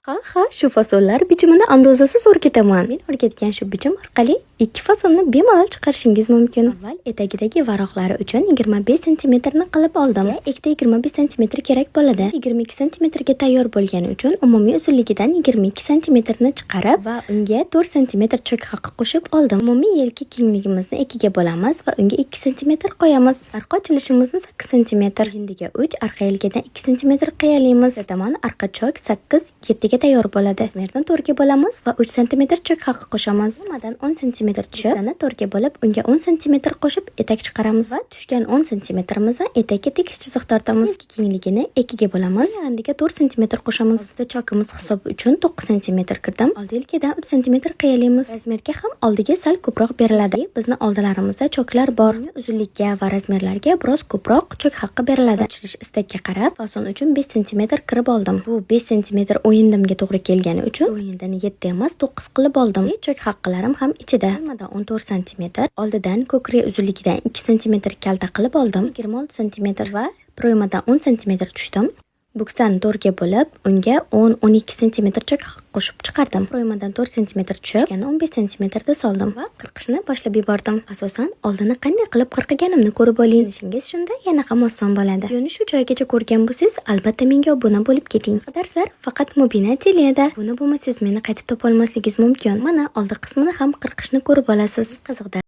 Ha, shu fasonlar bichimini andozasiz o'rgataman. Men o'rgatgan shu bichim orqali ikki fasonni bemalol chiqarishingiz mumkin. Avval etagidagi varroqlari uchun 25 santimetrni qilib oldim. Ikkita 25 santimetr kerak bo'ladi. 22 santimetrga tayyor bo'lgani uchun umumiy uzunligidan 22 santimetrni chiqarib va unga 4 santimetr chok haqi qo'shib oldim. Umumiy yelka kengligimizni ikkiga bo'lamiz va unga 2 santimetr qo'yamiz. Arqa ochilishimizni 8 santimetr. Hindiga 3, arqa yelkadan 2 santimetr qiyalaymiz. Tomon arqa chok 8, 7 ga tayyor bo'ladi. Razmerni 4 ga bo'lamiz va 3 santimetr chok haqi qo'shamiz. Nimadan 10 santimetr tushib, sana 4 ga bo'lib, unga 10 santimetr qo'shib etak chiqaramiz va tushgan 10 santimetrimizni etakka tekis chiziq tortamiz. Kengligini 2 ga bo'lamiz. Yandiga 4 santimetr qo'shamiz. Oldi chokimiz hisobi uchun 9 santimetr kirdim. Oldi yelkadan 3 santimetr qiyalaymiz. Razmerga ham oldiga sal ko'proq beriladi. Bizni oldilarimizda choklar bor. Uzunlikka va razmerlarga biroz ko'proq chok haqqi beriladi. Ochilish istakka qarab fason uchun 5 santimetr kirib oldim. Bu 5 santimetr o'yindimga to'g'ri kelgani uchun o'yindan 7 emas, 9 qilib oldim. Chok haqqilarim ham ichida. Nimadan 14 santimetr, oldidan ko'krak uzunligidan 2 santimetr kalta qilib oldim. 26 santimetr va пройма dan 10 santimetr tushdim. Buksani 4 ga bo'lib, unga 10-12 santimetr chok qo'shib chiqardim. Пройма dan 4 santimetr tushib, tushganni 15 santimetrda soldim va qirqishni boshlab yubordim. Asosan oldini qanday qilib qirqiganimni ko'rib oling. Ishingiz shunda yana ham oson bo'ladi. Videoni shu joygacha ko'rgan bo'lsangiz, albatta menga obuna bo'lib keting. Darslar faqat Mubina Ateliyada. Obuna bo'lmasangiz, meni qaytib topa olmasligingiz mumkin. Mana oldi qismini ham qirqishni ko'rib olasiz. Qiziq.